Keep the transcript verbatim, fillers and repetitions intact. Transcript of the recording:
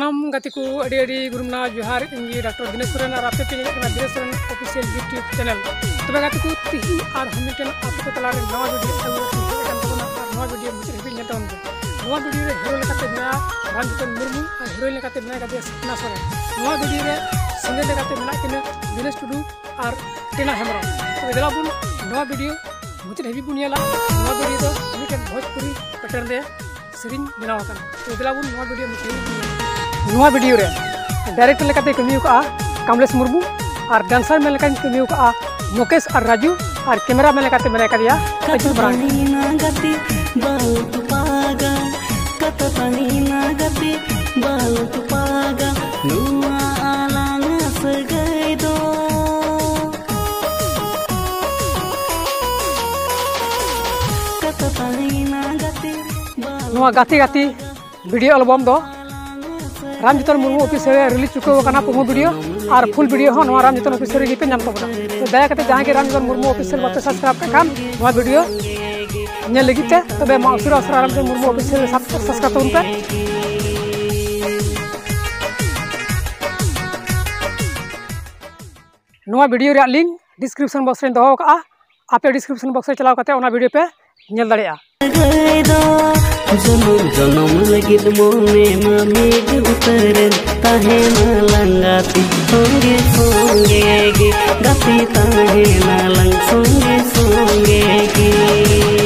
ᱥᱟᱱᱟᱢ ᱜᱟᱛᱮ ᱠᱚ ᱟᱹᱰᱤ ᱟᱹᱰᱤ ᱜᱩᱨᱩᱢᱱᱟ ᱡᱚᱦᱟᱨ᱾ ᱤᱧ ᱜᱮ ᱰᱟᱠᱛᱟᱨ ᱫᱤᱱᱮᱥ ᱥᱚᱨᱮᱱ ᱟᱨ ᱟᱯᱮ ᱯᱮ ᱧᱮᱞᱮᱫ ᱠᱟᱱᱟ Dinesh Soren official YouTube channel. ᱛᱚᱵᱮ ᱜᱟᱛᱮ ᱠᱚ, ᱛᱤᱦᱤᱧ ᱟᱨᱦᱚᱸ ᱢᱤᱫᱴᱮᱱ ᱟᱯᱮ ᱠᱚ ᱛᱟᱞᱟᱨᱮ ᱱᱟᱣᱟ ᱵᱷᱤᱰᱤᱭᱳ ᱟᱹᱜᱩ ᱠᱟᱛᱮ ᱦᱮᱡ ᱟᱠᱟᱱ ᱛᱟᱵᱚᱱᱟ ᱟᱨ ᱱᱚᱣᱟ ᱵᱷᱤᱰᱤᱭᱳ ᱢᱩᱪᱟᱹᱫ ᱦᱟᱹᱵᱤᱡ ᱧᱮᱞ ᱛᱟᱵᱚᱱ ᱯᱮ᱾ ᱱᱚᱣᱟ ᱵᱷᱤᱰᱤᱭᱳ ᱨᱮ ᱦᱤᱨᱳ ᱞᱮᱠᱟᱛᱮ ᱢᱮᱱᱟᱭᱟ ᱨᱟᱢᱡᱤᱛᱚᱱ ᱢᱩᱨᱢᱩ ᱟᱨ ᱦᱤᱨᱳᱭᱤᱱ ᱞᱮᱠᱟᱛᱮ ᱢᱮᱱᱟᱭ ᱠᱟᱫᱮᱭᱟ ᱥᱤᱯᱱᱟ ᱥᱚᱨᱮᱱ᱾ ᱱᱚᱣᱟ ᱵᱷᱤᱰᱤᱭᱳ ᱨᱮ ᱥᱤᱝᱜᱟᱨ ᱞᱮᱠᱟᱛᱮ ᱢᱮᱱᱟᱜ ᱠᱤᱱᱟ ᱫᱤᱱᱮᱥ ᱴᱩᱰᱩ ᱟᱨ ᱴᱤᱱᱟ ᱦᱮᱢᱵᱨᱚᱢ᱾ ᱛᱚᱵᱮ ᱫᱮᱞᱟ ᱵᱚᱱ ᱱᱚᱣᱟ ᱵᱷᱤᱰᱤᱭᱳ ᱢᱩᱪᱟᱹᱫ ᱦᱟᱹᱵᱤᱡ ᱵᱚᱱ ᱧᱮᱞᱟ᱾ ᱱᱚᱣᱟ ᱵᱷᱤᱰᱤᱭᱳ ᱫᱚ ᱢᱤᱫᱴᱮᱱ ᱵᱷᱳᱡᱽᱯᱩᱨᱤ ᱯᱮᱴᱟᱨᱱ ᱨᱮ ᱥᱮᱨᱮᱧ ᱵᱮᱱᱟᱣ ᱟᱠᱟᱱᱟ᱾ ᱛᱚ ᱫᱮᱞᱟ ᱵᱚᱱ ᱱᱚᱣᱟ ᱵᱷᱤᱰᱤᱭᱳ ᱢᱩᱪᱟᱹᱫ ᱦᱟᱹᱵᱤᱡ ᱵᱚᱱ ᱧᱮᱞᱟ᱾ ᱱᱚᱣᱟ ᱵᱷᱤᱰᱤᱭᱳ ᱨᱮ ᱰᱟᱭᱨᱮᱠᱴᱚᱨ ᱞᱮᱠᱟᱛᱮ ᱠᱟᱹᱢᱤ ᱟᱠᱟᱫᱼᱟ ᱠᱟᱢᱞᱮᱥ ᱢᱩᱨᱢᱩ ᱟᱨ ᱰᱟᱱᱥᱟᱨ ᱢᱮᱱ ᱞᱮᱠᱟᱧ ᱠᱟᱹᱢᱤ ᱟᱠᱟᱫᱼᱟ ᱢᱩᱠᱮᱥ ᱟᱨ ᱨᱟᱡᱩ ᱟᱨ ᱠᱮᱢᱮᱨᱟ ᱢᱮᱱ ᱞᱮᱠᱟᱛᱮ ᱢᱮᱱᱟᱭ ᱠᱟᱫᱮᱭᱟ ᱟᱹᱡᱩᱨ ᱢᱟᱨᱟᱝ᱾ ᱜᱟᱛᱮ ᱵᱟᱝ ᱛᱚᱯᱟᱜᱟ, ᱠᱟᱛᱷᱟ ᱛᱟᱦᱮᱸᱭᱮᱱᱟ ᱜᱟᱛᱮ ᱵᱟᱝ ᱛᱚᱯᱟᱜᱟ, ᱱᱚᱣᱟ ᱟᱞᱟᱝ ᱥᱟᱹᱜᱟᱹᱭ ᱫᱚ᱾ ᱠᱟᱛᱷᱟ ᱛᱟᱦᱮᱸᱭᱮᱱᱟ ᱜᱟᱛᱮ ᱵᱟᱝ ᱱᱚᱣᱟ ᱜᱟᱛᱮ ᱜᱟᱛᱮ ᱵᱷᱤᱰᱤᱭᱳ ᱮᱞᱵᱟᱢ ᱫᱚ ᱨᱟᱢᱡᱤᱛᱚᱱ ᱢᱩᱨᱢᱩ ᱚᱯᱷᱤᱥᱤᱭᱟᱞ ᱨᱮ ᱨᱤᱞᱤᱡᱽ ᱪᱩᱠᱟᱹᱣ ᱟᱠᱟᱱᱟ᱾ ᱯᱨᱳᱢᱳ ᱵᱷᱤᱰᱤᱭᱳ ᱟᱨ ᱯᱷᱩᱞ ᱵᱷᱤᱰᱤᱭᱳ ᱦᱚᱸ ᱱᱚᱣᱟ ᱨᱟᱢᱡᱤᱛᱚᱱ ᱚᱯᱷᱤᱥᱤᱭᱟᱞ ᱨᱮᱜᱮ ᱯᱮ ᱧᱟᱢ ᱛᱟᱵᱚᱱᱟ᱾ ᱛᱚ ᱫᱟᱭᱟ ᱠᱟᱛᱮ ᱡᱟᱦᱟᱸᱭ ᱜᱮ ᱨᱟᱢᱡᱤᱛᱚᱱ ᱢᱩᱨᱢᱩ ᱚᱯᱷᱤᱥᱤᱭᱟᱞ ᱵᱟᱯᱮ ᱥᱟᱵᱥᱠᱨᱟᱭᱤᱵ ᱠᱟᱜ ᱠᱷᱟᱱ ᱱᱚᱣᱟ ᱵᱷᱤᱰᱤᱭᱳ ᱧᱮᱞ ᱞᱟᱹᱜᱤᱫ ᱛᱮ, ᱛᱚᱵᱮ ᱢᱟ ᱩᱥᱟᱹᱨᱟ ᱩᱥᱟᱹᱨᱟ ᱨᱟᱢᱡᱤᱛᱚᱱ ᱢᱩᱨᱢᱩ ᱚᱯᱷᱤᱥᱤᱭᱟᱞ ᱨᱮ ᱥᱟᱵ- ᱥᱟᱵᱥᱠᱨᱟᱭᱤᱵ ᱛᱟᱵᱚᱱ ᱯᱮ᱾ ᱱᱚᱣᱟ ᱵᱷᱤᱰᱤᱭᱳ ᱨᱮᱭᱟᱜ ᱞᱤᱝᱠ ᱰᱤᱥᱠᱨᱤᱯᱥᱚᱱ ᱵᱚᱠᱥ ᱨᱮᱧ ᱫᱚᱦᱚ ᱠᱟᱜᱼᱟ, ᱟᱯᱮ ᱰᱤᱥᱠᱨᱤᱯᱥᱚᱱ ᱵᱚᱠᱥ ᱨᱮ ᱪᱟᱞᱟᱣ ᱠᱟᱛᱮ ᱚᱱᱟ ᱵᱷᱤᱰᱤᱭᱳ ᱯᱮ ᱧᱮᱞ ᱫᱟᱲᱮᱭᱟᱜᱼᱟ᱾ ᱥᱟᱹᱜᱟᱹᱭ ᱫᱚ ᱡᱚᱱᱚᱢ ᱡᱚᱱᱚᱢ ᱞᱟᱹᱜᱤᱫ ᱢᱚᱱᱮ ᱢᱟ ᱢᱤᱫ ᱩᱛᱟᱹᱨᱮᱱ, ᱛᱟᱦᱮᱱᱟ ᱞᱟᱝ ᱜᱟᱛᱮ ᱥᱚᱸᱜᱮ ᱥᱚᱸᱜᱮ ᱜᱮ, ᱜᱟᱛᱮ ᱛᱟᱦᱮᱱᱟ ᱞᱟᱝ ᱥᱚᱸᱜᱮ ᱥᱚᱸᱜᱮ ᱜᱮ᱾